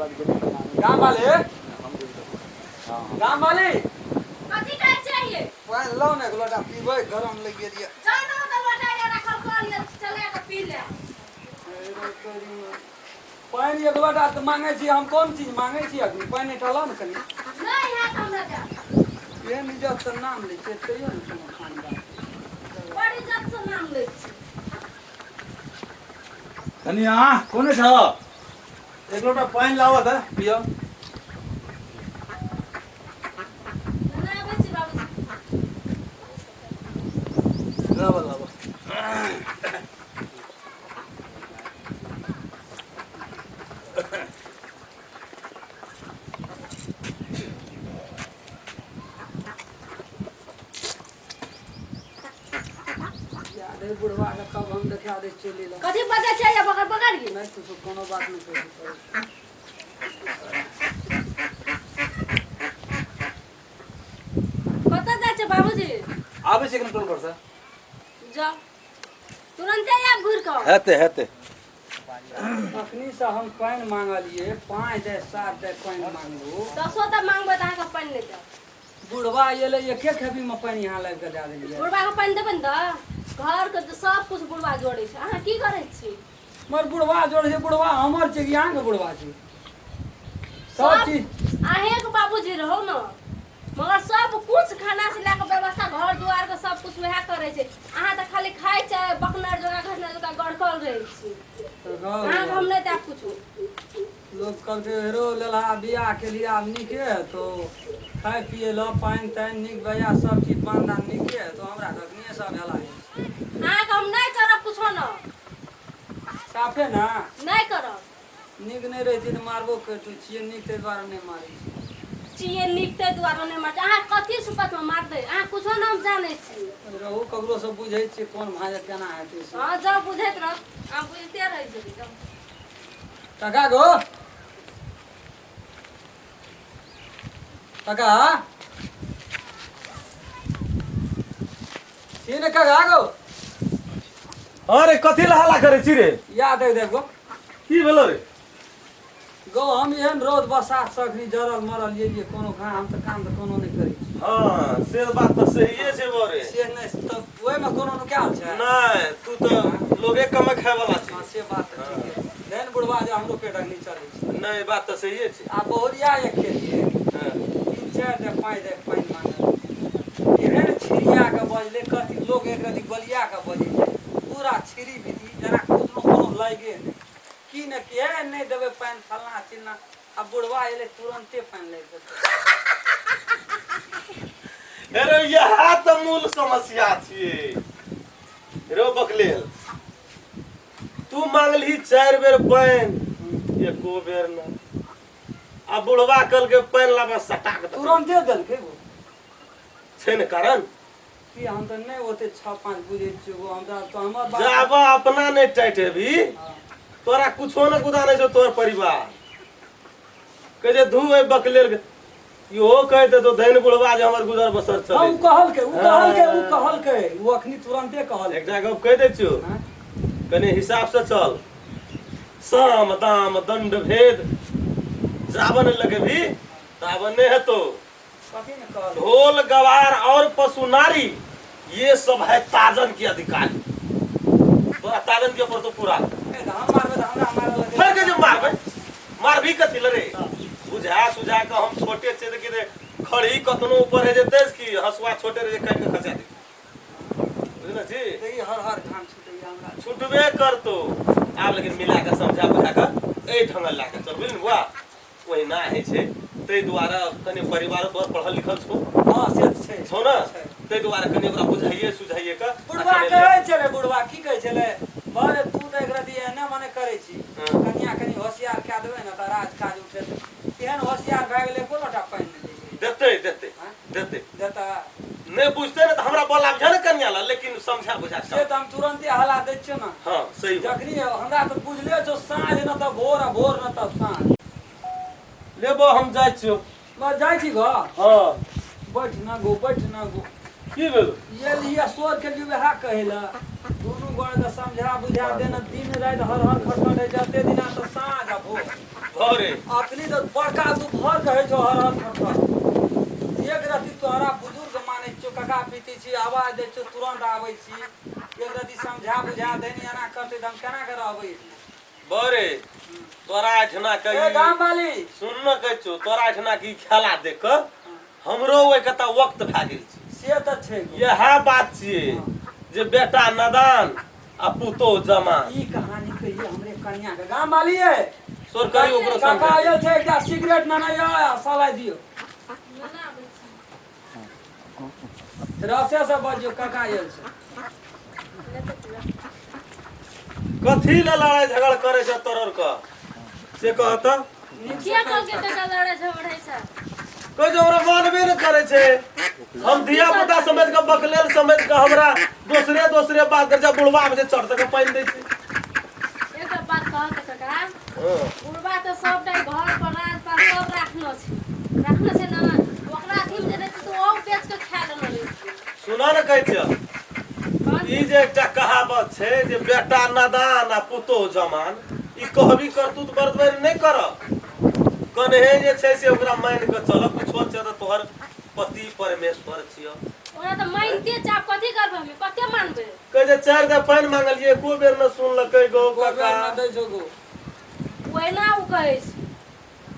बाकी जते परिणाम गाम वाले हम बुझि देबो। हँ हँ। गाम वाले कथी कहै चाहिए पानि लाउ ने एक लोटा पीबै गरम लागि गेल यऽ जान हो तऽ लोटा ये रखल कल ये चला के पी ले। पानि एक लोटा तऽ मांगै छी हम कोन चीज मांगै छी अखनी पानि एकटा लाउ ने कनि। नहि हैत हमरा देब। एहन इज्जत से नाम लै छियै तैयो ने कोनो खान बात। बड़ इज्जत से नाम लै छी। कनि अहाँ कोने छ एक लोटा पानि लाबऽ तऽ पियब। नहि आबै छी बाबूजी। लाबऽ लाबऽ। याद है बुढ़वा के तब हम देखा दै चोली लग। कथी बजै छै ये बगर बगर ये? नहि कुछो कोनो बात नहि कहै छै। कतऽ जाइ छै बाबूजी? आबै छै कनि टोल पर से। जाउ तुरन्ते आयब घुरि कऽ। हेतै हेतै। अखनी से हम पानि मांगलियै 5 दे 7 दे पानि मांगलू। दसो तऽ मांगबै तऽ अहाँके पानि नहि देब। बुढ़वा एलै एके खेपी में पानि यहाँ लाबि कऽ दए देलियै। बुढ़वा के पानि देबै ने तऽ घरके तऽ सब कुछ बुढ़वा जोड़ै छै अहाँ की करै छी? मगर बुढ़वा जोड़ै छै बुढ़वा हमर छै कि अहाँके बुढ़वा छै? सब चीज अहेंके बाबूजी रहौ ने मगर सब कुछ खाना से लए कऽ व्यवस्था घर दुआर के सब कुछ वएह करै छै अहाँ तऽ खाली खाइ छै बकनर जोगा घसनर जोगा गड़कल रहै छी। तऽ गौ अहाँके हम नहि देब कुछो। लोग कहलकै हेरो लेलहा बियाह केलियै आब नीके हेतौ खाय पियै लए पानि तानि नीक बेजा सब चीज पान दान नीके हेतौ हमरा तऽ अखनिये सब भेला अछि। अहाँके हम नहि करब कुछो न। साफे ने? नहि करब। नीक नहि रहितै तऽ मारबो करितहुँ छियै नीक ताहि दुआरे नहि मारै छी। छियै नीक ताहि दुआरे नहि मारै छी अहाँ कथी सुपत मे मारतै अहाँ कुछो न हम जानै छी। रहू ककरो से बुझै छियै कोन भाँज केना हेतै से। हँ जाउ बुझैत रहब अहाँ बुझिते रहै छी जाउ। काका गो काका छी ने काका गो। अरे कथी ला हल्ला करै छी रे? याद है देखो। की भेलो रे? गो हम एहन रौद बसात से अखनी जरल मरल ये कोनो काम हम तऽ काम तऽ कोनो नहि करै छी। हँ से बात तऽ सहिए छै बरे। से नहि तऽ ओहिमे कोनो नुकायल छै? नहि तू तऽ लोगे कमे खाय वाला छी। हँ से बात तऽ ठीके धन बुढ़वा जे हमरो पेटक नहि चलै छै। नहि बात तऽ सहिए छै। आ बहुरिया एक खेलिए हँ। 3 4 दे 5 दे पानि मांगल एहन छिड़िया के बजले कथी लोग एक रति गोलिया के बजै छै पूरा छिड़ी विधि जेना कोनो कोनो लागे नहि की ने की हे नहि देबै पानि फलना चिलना आ बुढ़वा एलै तुरन्ते पानि लागि गेल। अरे इएह तऽ मूल समस्या छियै रो बकलेल तू मांगलही 4 बेर पानि एको बेर ना आ बुढ़वा कहलकै पानि लाबऽ सटा के तुरन्ते देलकै गो। छै ने कारण की हम तऽ नहि ओते 6 5 बुझै छियै गो हमरा तऽ हमर बात जाबऽ अपना नहि टाइट हेबी तोरा कुछो ने कुदा नहि छौ तोहर परिवार कहै छै धू एहि बकलेल के इहो कहि देतौ धनि बुढ़वा जे हमर गुजर बसर चलै हाँ, उ कहलकै उ कहलकै उ कहलकै उ अखनी तुरन्ते कहलकै। एकटा गप कहि दै छियौ हाँ? कनि हिसाब से चल साम दाम दंड भेद जाबन लगेबी ताबन नहि हेतौ। कथी ने कहलकै? ढोल गवार और पशु नारी ये सब है ताजन के अधिकारी। तोरा ताजन के पड़तो पूरा। ए, तऽ हम मारबै तऽ हमरा मारऽ लगतै। मार के जे मारबै मारबी कथी लरे बुझा सुझा के हम छोटे छै तऽ कि खड़ी कतनो ऊपर है जेतै कि हसुआ छोटे रहे काटि के खसा दे बुझल छी। देखी हर हर घाम छूटैया हमरा। छूटबे करतो आब लेकिन मिला के समझा बुझा के एहि ढंग ला के चल बुझल बुआ ओहिना होइ छै ताहि दुआरे कनि परिवारो तोहर पढ़ल लिखल छौ। हँ से तऽ छै। छौ ने ताहि दुआरे कनि ओकरा बुझाइए सुझाइए के बुढ़वा कहै छलै बुढ़वा की कहै छलै बरे तू तऽ एकरा दिया एने मने करै छी कनिया कनि होशियार कए देबै ने तऽ राज काज उठेतै एहन होशियार भए गेलै एको लोटा पानि नहि दै छै। देतै देतै देतै देतै नहि बुझतै ने तऽ हमरा बोल आबि ने कनिया ला लेकिन समझा बुझा से तऽ हम तुरन्ते हला दै छियौ ने। हँ सही बात। जखनी हमरा तऽ बुझले छौ साँझ न तऽ भोर आ भोर न तब साँझ। लेबो हम जाइ छियौ। बस जाइ छी घर? हँ। बैठ ना गो बैठ ना गो। की भेल? ये लिया सोर के लिए वएह कहै ला दुनू गोड़ के समझा बुझा देना दिन राति हर हर खटखट है जते दिना तऽ साँझ आ भोर। भरे अखनी तऽ बड़का दुपहर कहै छौ हर हर खर खर। एक रति तोहरा बुजुर्ग मानै छियौ, काका पीती छी, आवाज दै छियौ तुरन्त आबै छी। एक रति समझा बुझा देनी, एना करतै तऽ हम केना के रहबै? बरे तोरा एहिठिना के ए गाम वाली सुन न, कहै छौ तोरा एहिठिना के ई खेला देख कऽ हमरो ओहि कता वक्त भए गेल छै। से तऽ छै गो। इएह बात छियै जे बेटा नदान आ पुतोह जमान। ई कहानी कहिए हमरे कनिया के। गाम वाली है सोर करी ओकरो काका समझा। आयल छै, एकटा सिगरेट नेने यऽ आ सलाइ दियौ। नेने आबै छी। रसे से बजियौ, काका आयल छै। लेते पूरा। कथी लए लड़ाइ झगड़ करै छै तोरर के से कह तऽ। नीक से किया कहलकै काका लड़ै झगड़ै छै? कहै छै हमरा मानबे नहि करै छै, हम धिया पुता समझ कऽ बकलेल समझ कऽ हमरा दोसरे दोसरे बात करै छै, बुढ़वा मे छै चढ़ तक पानि दै छै। एकटा बात कहत काका। हँ। बुढ़बा तऽ सबटा घर पर राज पाट सब राखने छै, राखने छै ने। ओकरा अथीमे जे रहतै तऽ ओहो बेच के खा लेने रहितै। सुनऽ ने, कहै छियौ ई जे एकटा कहावत छै जे बेटा नादान आ पुतोह जमान, ई कहबी करतूत बरदबरी नहि कर। कन्हे जे छै से ओकरा मानि कऽ चल, कुछो छै तऽ तोहर पति परमेश्वर छियौ। ओकरा तऽ मानिते छै, आब कथी करबै हमे? कते मानबै? कहै छै 4 बेर पानि मांगलियै, एको बेर ने सुनलकै गौ कोइ काका। बेर नहि दै छौ गो। ओहिना ओ कहै छै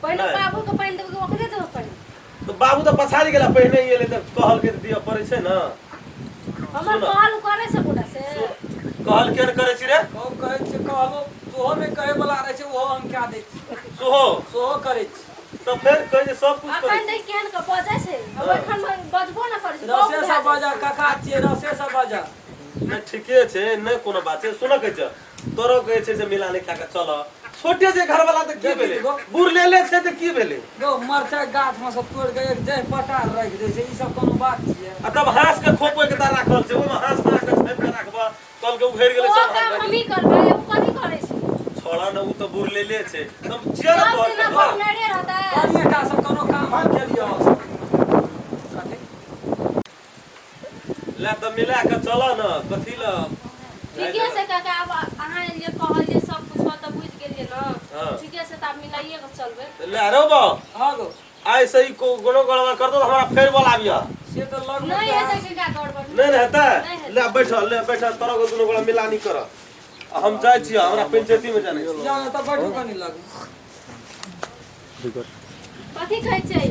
पहिने नहि। बाबूके पानि देबै कि ओकरे देबै पानि? तऽ बाबू तऽ पछाड़ि गेला, पहिने ही एलै तऽ कहलकै तऽ दिअ पड़ै छै ने। हमर सुनऽ। कहल ओ करै छै गोटा से। कहल के ने करै छी रे? कहू कहै छियै, कहबो सेहो नहि कहै वला रहै छै, ओहो हम कए दै छी। सोहो सेहो करै छी। तऽ फेर कहै छै सब कुछ करै अखन छी। देख केहन के बजै छै, हँ। ओखन बजबो न करै छै, बौक रसे भए से जाइ बजा छै। काका छियै, रसे से बजा। नहि ठीके छै, नहि कोनो बात छै। सुनऽ, कहै छै तोरो कहै छै जे मिला नहि खा कऽ चल, छोटे छै घरवाला तऽ की भेलै, बुढ़ लेले छै तऽ की भेलै? गो मरचाइ गाछ में सब तोड़ि कऽ एक जहि पटा राखि दै छै, ई सब कोनो बात छियै? आ तब हाँस के खोप ओहि के राखल छै, ओहिमे हाँस बना कऽ छापि कऽ राखबह, कहलकै उघेर गेलै ओ सब काम हाँस। हमही करबै, ओ कथी करै छै? छोड़ा ने, ओ तऽ बुढ़ लेले छै तब छियै ने सब तोहर दिना कथा। बकनरे रहतै। कनिए टा से कोनो काम हम केलियै? कथी ले तऽ मिला कऽ चल ने, कथी लए? ठीके छै काका, आब अहाँ एलियै कहलियै सब कुछ तऽ बुझि गेलियै ने। हँ। ठीके छै, तऽ आब मिलाइए कऽ चलबै। ले रौ बा। हँ गो। आइ से ई कोनो गड़बड़ करतो तऽ हमरा फेर बोलाबिह। से तऽ लगमे नहि हेतै काका गड़बड़। नहि ने हेतै? नहि हेतै। ले बैठल, ले बैठल, तोरा के दुनू गोड़ा मिलानी कर आ हम जाइ छियै, हमरा पंचायती में जाने छै। जाउ ने तऽ बैठू कनि लग। कथी कहै छै?